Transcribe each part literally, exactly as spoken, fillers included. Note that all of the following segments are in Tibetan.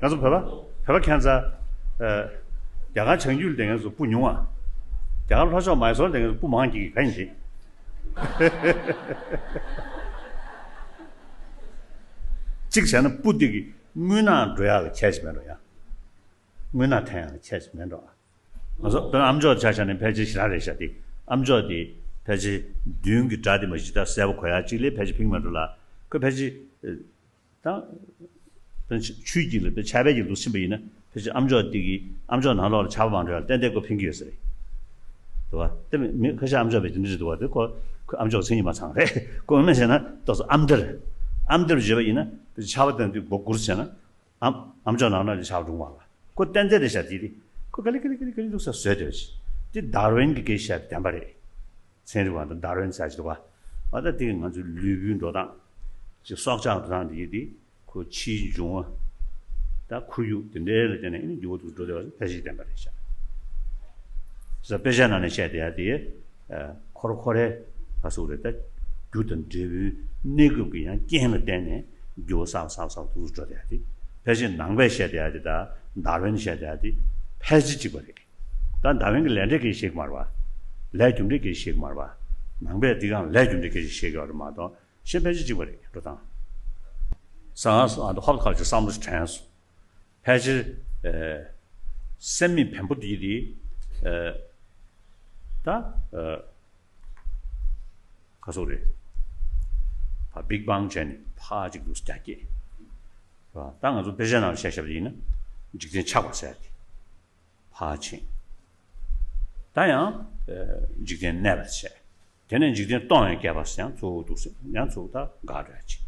ང་ཚོ་བོད་པ་བོད་པ་ཁྱད་མཚར། ཨ། རྒྱ་གར་བྱང་རྒྱུད་ལ་བསྡད་མཁན་ཚོ་སྤུ་ཉུང་བ། རྒྱ་གར་ལྷོ་ཕྱོགས་མའི་སོར་ལ་བསྡད་མཁན་ཚོ་སྤུ་མང་གི་ག་ཡིན་དེ། གཅིག་བྱས་ན་སྤུ་དེ་གི་རྔུལ་ནག་འགྲོ་ཡག་ལ་ཁྱད་ཅིག་མེད་འགྲོ་ཡ། རྔུལ་ནག་འཐེན་ཡག་ལ་ཁྱད་ཅིག་མེད་འགྲོ། ང་ཚོ་དཔེར་ན་ཨམ་ཅོག་ཆ་བཞག་ན་ཕལ་ཆེར་ཞེ་དྲག་རེད་ཤག་དེ། ཨམ་ཅོག་དེ་ཕལ་ཆེར་མདུན་གྱི་སྒྲ་དེ་མ་གཞི་ད་གསལ་པོ་གོ་ཡག་གཅིག་ལས་ཕལ་ཆེར་ཕིང་མ་འགྲོ་ལ། ཁོས་ཕལ་ཆེར། ད། ད་ཆུ་དཀྱིལ་ལ་ད་ཆར་པའི་དཀྱིལ་དུ་ཕྱིན་པ་ཡིན་ན་ཕལ་ཆེར་ཨམ་ཅོག་དེ་གིས་ཨམ་ཅོག་ནང་ལོགས་ལ་ཆར་པ་མ་འགྲོ་ཡག་ཏན་ཏན་ཁོ་ཕིང་གི་ཡོད་ས་རེད། འདུག་བ། དེ་མི་ཁ་ཤས་ཨམ་ཅོག་པས་དེ་འདྲ་རེད་འདུག་བ། དེ་ཁོ་ཁོ་ཨམ་ཅོག་མཚན་ཉིད་མ་ཚང་རེད། ཁོ་ངོ་མ་བྱས་ན་ཏོག་ཙམ་ཨམ་དར། ཨམ་དར་བརྗོད་པ་ཡིན་ན་ཕལ་ཆེར་ཆར་པ་དང་དེ་མགོ་སྒུར་བྱས་ན། ཨམ་ཨམ་ཅོག་ནང་ན་ལས་ཆགས་འགྲོ་མ་ལ། ཁོ་གཏན་ཚད་རེད་ཤག་དེ་རེད། ཁོ་ག་ལེ་ག་ལེ་ག་ལེ་ག་ལེ་འདུག་ས་བཟོས་དེ་རེད། དེ་ཌར་ཝིན་གྱི་སྐད་ཆ་བདེན་པ་རེད། ཚན་རིག་པ་དང་ཌར་ཝིན་ཟེར་ཅིག་འདུག་ག། ཨ་ད་དེ་ང་ཚོའི་ལུས་པོའི་འགྲོ་སྟངས། ཅིག་སྲོག་ཆགས་འགྲོ་སྟངས་དེ་ཡིན་དེ། ཁོ་ཕྱིའི་འབྱུང་བ། ད་ཁོར་ཡུག་དེ་འདྲའི་ལ་བརྟེན་ནས་ཨ་ནི་འགྱུར་བ་འདུག་འགྲོ་བསྡད་པ་ཕལ་ཆེར་བདེན་པ་རེད་ཤག། ས་དཔེ་ཆ་ནང་ནས་བཤད་བསྡད་ཡ་དེ། ཨ། ཁོ་ར་ཁོ་རའི་ག་ཟེར་དགོས་རེད། ད་རྒྱུ་དང་འབྲས་བུའི་གནས་སྐབས་ཀྱི་ཡང་རྐྱེན་ལ་བརྟེན་ནས་འགྱུར་བ་གསར་པ་གསར་པ་གསར་པ་འདུག་འགྲོ་བསྡད་ཡ་དེ། ཕལ་ཆེར་ནང་པས་བཤད་བསྡད་ཡ་དེ་དང་ཌར་ཝིན་བཤད་བསྡད་ཡ་དེ་ཕལ་ཆེར་གཅིག་པ་རེད། ད་ཌར་ཝིན་གྱི་ལས་འབྲས་སྐད་ཆ་བཤད་ཀྱི་མ་རེད་པ། ལས་རྒྱུ་འབྲས་སྐད་ཆ་བཤད་ཀྱི་མ་རེད་པ། ནང་པས་འདི་གའང་ལས་རྒྱུ་འབྲས་སྐད་ཆ་བཤད་ཀྱི་ཡོད་རེད་མ་གཏོགས། གཞན་ཕལ་ཆེར་གཅིག་པ་རེད་འགྲོ་སྟངས། ཟ་ཁང་སོགས་ཨ་ད་ཧོབ་ཁ་ཅིག་བསམ་བློ་ཞིག་དྲན་སོང་། ཕལ་ཆེར། ཨ། སེམས་མེད་བེམ་པོ་འདི་དེ། ཨ། ད། ཨ། ག་ཟེར་དགོས་རེད། ཕར་བིག་བང་བྱས་ནས་ཕར་ཅིག་ཏུ་རྒྱ་སྐྱེད། རེད་པ། ད་ང་ཚོ་དཔེ་ཆ་ནང་བཤད་བཤད་པ་ཡིན་ན། འཇིག་རྟེན་ཆགས་པ་ཟེར་ཡ་དེ། ཕར་ཕྱིན། ད་ཡང་། ཨ། འཇིག་རྟེན་གནས་པར་བྱས། དེ་ནས་འཇིག་རྟེན་སྟོང་བའི་སྐལ་པ་ཡང་ཚུར་འདུག་ཟེར། ཡང་ཚུར་ད་འགག་འགྲོ་ཡ་ཅིག།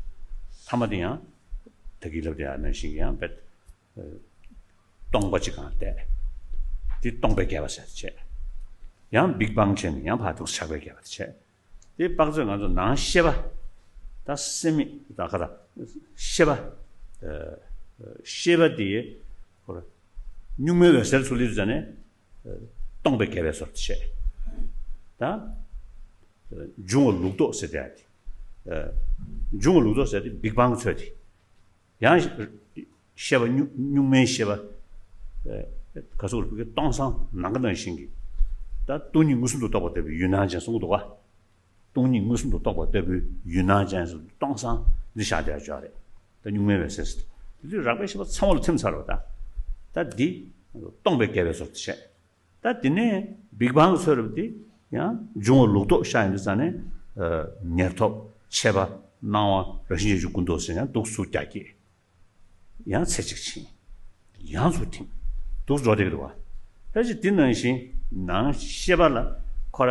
ཐ་མ་དེ་ཡང་། ད་གིན་ལབ་དེ་ཡང་ནང་བཞིན་གྱི་ཡང་དཔེ། ཨ། སྟོང་པ་ཅིག་གང་བལྟས། དེ་སྟོང་པའི་སྐལ་པ་ཟེར་བྱས། ཡང་བིག་བང་བྱས་ནས་ཡང་ཕར་འདུག་ཆགས་པའི་སྐལ་པ་དེ་བྱས། དེ་དཔག་ཚོད་ང་ཚོ་ནང་ཤེས་པ། ད་སེམས་མེད་ད་ག་ད་ཤེས་པ། ཨ། ཤེས་པ་དེ། ཁོ་ར། གཉུག་མའི་འོད་གསལ་ཚུར་སླེབས་ཙ་ནས། ཨ། སྟོང་པའི་སྐལ་པའི་བཟོ་འདྲ་བྱས། ད། ཨ། འབྱུང་བ་ལུགས་ལྡོག་ཟེར་དེ་ཡ་དེ། ཨ། འབྱུང་བ་ལུགས་ལྡོག་ཟེར་དེ་བིག་བང་ཚོད་དེ། ཡང་། ཤེས་པ་གཉུག་གཉུག་མའི་ཤེས་པ། ཨ། ག་ཟེར་དགོས་རེད། སྟོང་སང་ནམ་མཁའ་ནང་བཞིན་གྱི། ད་སྟོང་ཉིད་མངོན་སུམ་དུ་རྟོགས་པ་ལྟ་བུའི་ཡུལ་སྣང་ཅན་གསུང་གི་འདུག་ག། སྟོང་ཉིད་མངོན་སུམ་དུ་རྟོགས་པ་ལྟ་བུའི་ཡུལ་སྣང་ཅན་ཟེར་སྟོང་སང་འདི་བཞག་བསྡད་ཡ་ཅིག་ཡོད་རེད། ད་གཉུག་མའི་འོད་གསལ་ཟེར། དེ་དུས་རགས་པའི་ཤེས་པ་ཚང་མ་ལ་ཐིམ་ཚར་བ་ད། ད་འདི་སྟོང་པའི་སྐལ་པའི་བཟོ་འདྲ་བྱས། ད་དེ་ནས་བིག་བང་གི་ཚོད་རེད་པ། དེ་ཡང་འབྱུང་བ་ལུགས་ལྡོག་ཤར་ཡོང་དུས་ཙ་ནས། ཨ། ཉེར་ཐོབ་ཤེས་པ་སྣང་བ་རང་བཞིན་གྱིས་ཀུན་རྟོག་ཟེར་ཡང་འདུག་ཚུར་རྒྱ་སྐྱེད། ཡང་ཚེ་གཅིག་ཕྱིན། ཡང་ཚུར་ཐིམ། འདུག་འགྲོ་བསྡད་ཀྱི་འདུག་བ། ཕལ་ཆེར་དེ་ནང་བཞིན་ནང་ཤེས་པ་ལ་ཁོ་ར་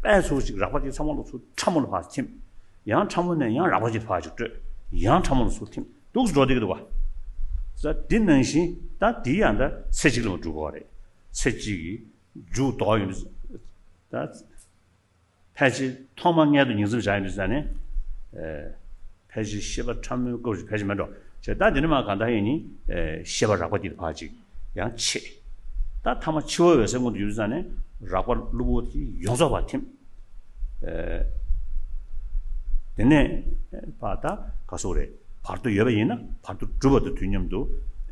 དཔེ་ཚུར་ཅིག་རགས་པ་དེ་ཚང་མ་ལ་ཚུར་ཕྲ་མོ་ལ་ཕར་ཐིམ། ཡང་ཕྲ་མོ་ནས་ཡང་རགས་པ་ཅིག་ཕར་ཅིག་སྤྲོད། ཡང་ཕྲ་མོ་ལ་ཚུར་ཐིམ། འདུག་འགྲོ་བསྡད་ཀྱི་འདུག་བ། ས་དེ་ནང་བཞིན་ད་དེ་ཡང་ད་ཚེ་གཅིག་ལ་མ་འགྲུབ་པ་རེད། ཚེ་གཅིག་གི་མཇུག་ལྡོག་ཡོང་དུས། ད་ཕལ་ཆེར་ཐོག་མ་མངལ་དུ་ཉིང་མཚམས་བཞག་ཡོང་དུས་ཙ་ནས། ཨ། ཕལ་ཆེར་ཤེས་པ་ཕྲ་མོའི་སྐབས་སུ་ཕལ་ཆེར་མེད་འགྲོ། བྱས་ད་དེ་ནས་མར་གང་ལྟར་ཡིན་ནི། ཨ། ཤེས་པ་རགས་པ་དེ་ཕར་ཅིག་ཡང་ཆད། ད་ཐ་མ་འཆི་བའི་འོད་གསལ་མངོན་དུ་གྱུར་དུས་ཙ་ནས་རགས་པ་གློ་བུར་དེ་ཡོངས་རྫོགས་ཕར་ཐིམ། ཨ། དེ་ནས་ཕར་ད་ག་ཟེར་དགོས་རེད། བར་དོ་ཡོད་པ་ཡིན་ན་བར་དོ་གྲུབ་པ་དང་དུས་མཉམ་དུ་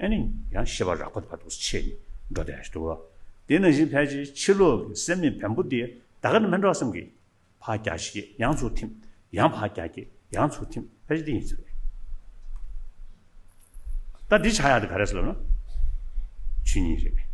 ཨ་ནི་ཡང་ཤེས་པ་རགས་པ་དེ་ཕར་འདུག་ཆད་ནས་འགྲོ་བསྡད་ཡ་ཞིག་འདུག་བ། དེ་ནང་བཞིན་ཕལ་ཆེར་ཕྱི་ལོགས་ཀྱི་སེམས་མེད་བེམ་པོ་དེ་ད་ག་ནས་མེད་འགྲོ་བསམ་གི། ཕར་རྒྱ་ཞིག་ཡང་ཚུར་ཐིམ། ཡང་ཕར་རྒྱ་སྐྱེད། ཡང་ཚུར་ཐིམ། ཕལ་ཆེར་དེ་ཡིན་ས་རེད། ད་འདི་ཆགས་ཡག་དེ་ག་རེ་ཟེར་ལབ་ན། ཆོས་ཉིད་རེད།